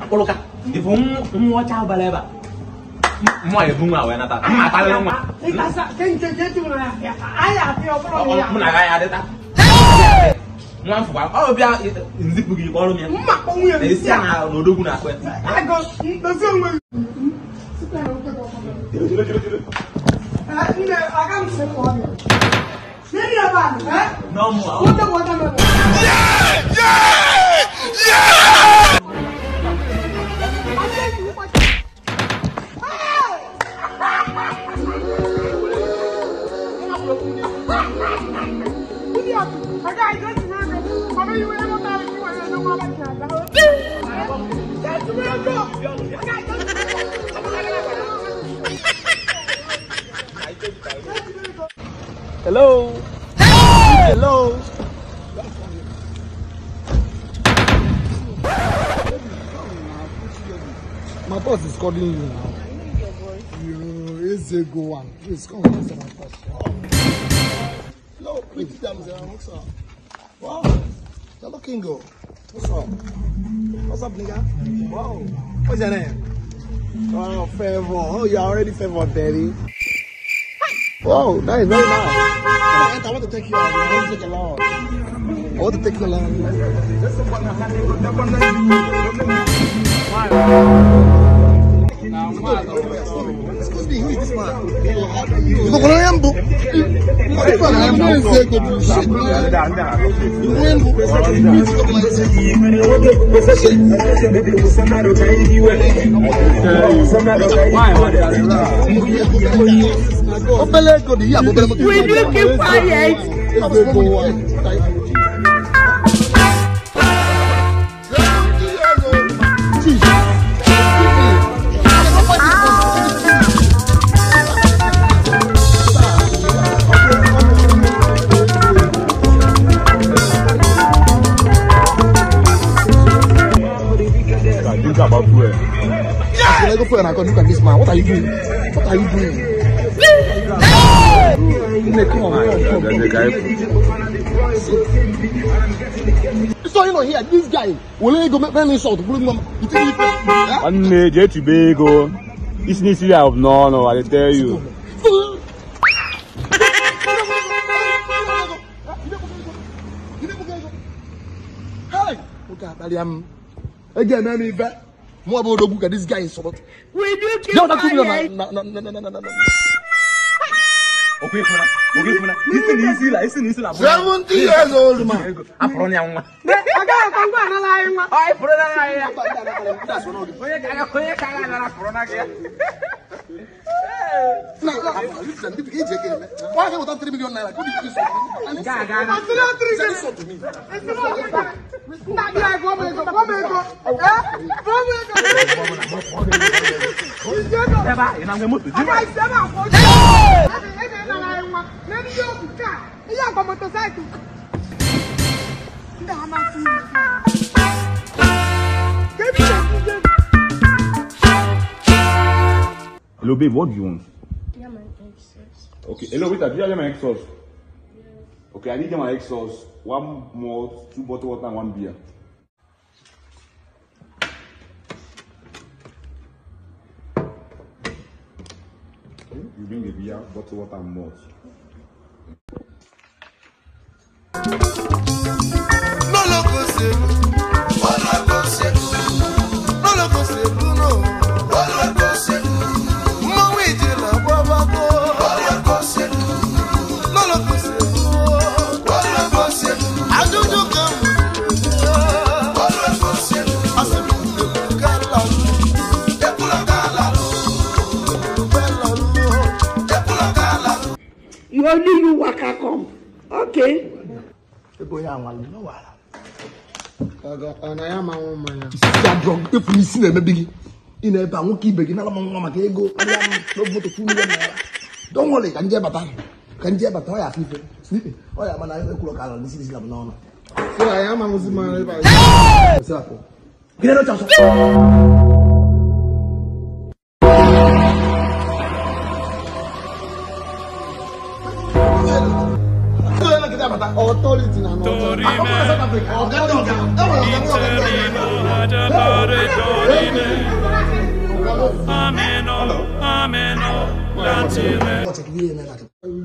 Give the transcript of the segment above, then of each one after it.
Akpụlụka. Ifu nwa ọcha abalị ebe a. Mụ ebu nwa wee nata. Mma atalị nwa. Mụ na agaghị adịta. Nwa mfụkwa ọ bịa nzipụ gị kpọrọ m ya. Esi ya na n'odogwu na-akpọ ya. No more. Yeah! Yeah! Yeah! Hello. Hey! Hello. My boss is calling you now. You is a go one. Please come and answer my boss. Hello, please. What's up? Wow, you're looking good. What's up? What's up, nigga? Wow. What's your name? Oh, Favor. Oh, you're already Favor, daddy. Wow, that is very nice. I want to take you out. I want to take you along. I want to take you along. Excuse me, who is this man? You go Will you keep quiet? Yeah! Go and I go look at this man. What are you doing? What are you doing? Come on, come on. So you know here, this guy will go make me insult. You think one to go. This needs to have no, I tell you. Hey, okay, again, let me back. More about the book this guy is support. Will you keep quiet? No. Okay, 70 years old man. Why can't 3 million naira? Hello, babe, what do you want? Yeah, my egg sauce. Okay, hello, wait, do you have my egg sauce? Yes. Okay, I need my egg sauce. 1 more, 2 bottle water, and 1 beer. Okay, you bring the beer, bottle water, and malt. You only you waka come. Okay. If you see them big in a bank, begin go. Don't worry, can you can you sleeping? Oh, yeah, man, I this is no. So I am a Muslim. Authority.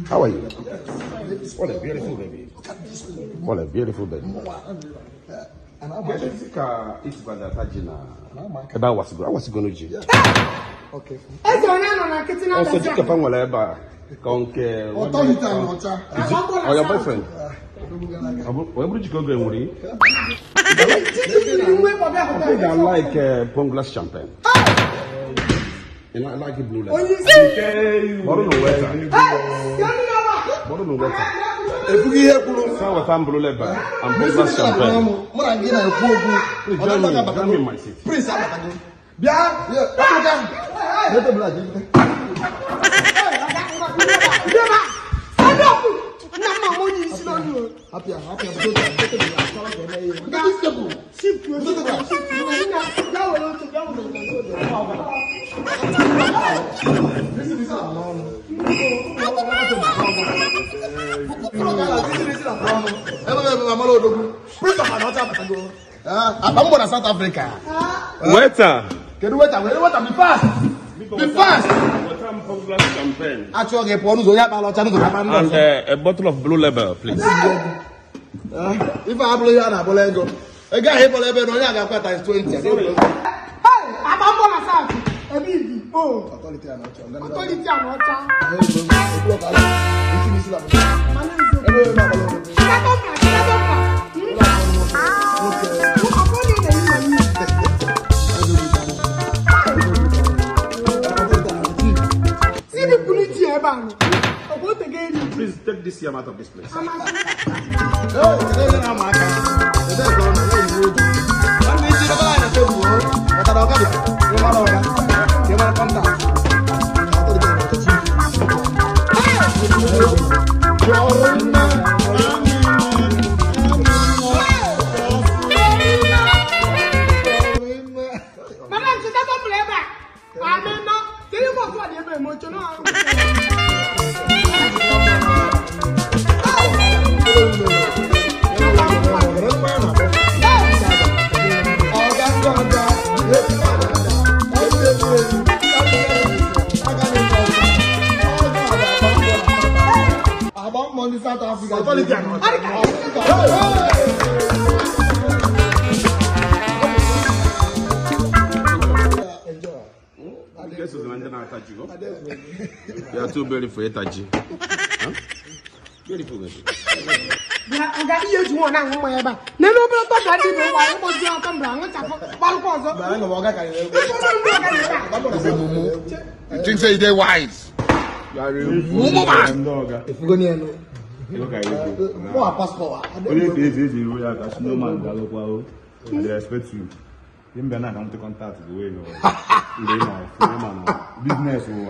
How are you? What a beautiful baby. What a beautiful baby. Okay. Or your boyfriend? I think I like Ponglass champagne. You know, I like it blue light. Join me in my seat. I'm going to South Africa. Waiter. Can you wait? Be fast. Be fast. And a bottle of Blue Label, please. If I blow you, I blow a guy here times 20. Hey, I'm going to South. Authority. Please take this yam out of this place. South Africa. You are too beautiful, Etaji. Huh? Beautiful, baby. You think say they wise? You are a woman. If you go near no. They respect you. You better not contact the way you business. Business.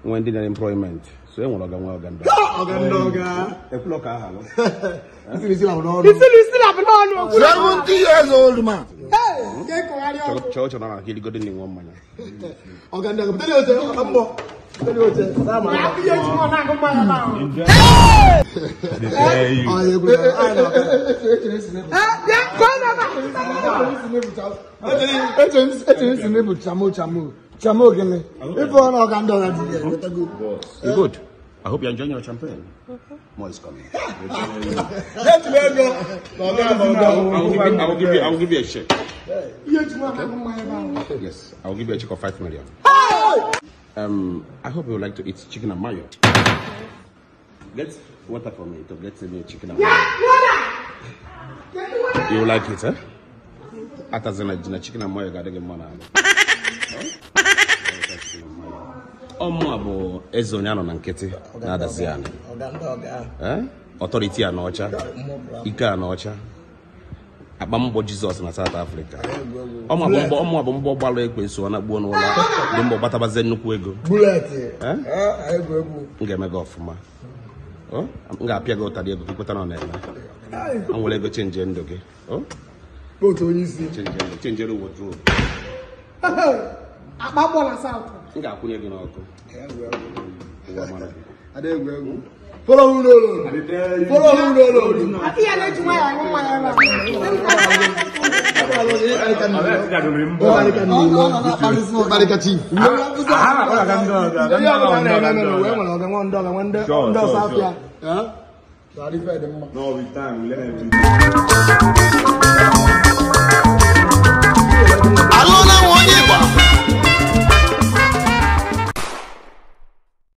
When did employment? So 70 years old man. You good? I hope you're enjoying your champagne. More is coming. I will give you a check. Okay? Yes, I will give you a check of 5 million. I hope you would like to eat chicken and mayo. Get water for me to get me chicken and mayo. You like it, eh? Atazena chicken and mayo. Gotta get money. Ọmụ eze onye anọ na nkịtị na-adazi anị. Authority a n'ọcha, ike a n'ọcha, akpa mbọ Jizọs na South Africa. Ọmụ abụ mbọ gbalụ ekwensu ọ na-gbuo n'ụlọ dị mbọ gbatabazie nnukwu ego. M ga-eme gị ọfụma. M ga-apịa gị ụtarị ego ka ikweta na ọ na-eme. O nwere ego chenje ndụ gị. Otu onye isi. Chenjere wodrobu. Akpa mgbọ na South. M ga-akwụnye gị n'ọkụ. Ụwa mara gị. Ada egwu egwu. Follow who no road. Follow who no road. Ihe na-eji nwayọọ aṅụ mmanya ebe a. Barika chief. Ihe ọbụla na-eme mere wee nwere ọga nwa ndị ọga nwa ndị ọsọ afịa. No, with time, we learn everything.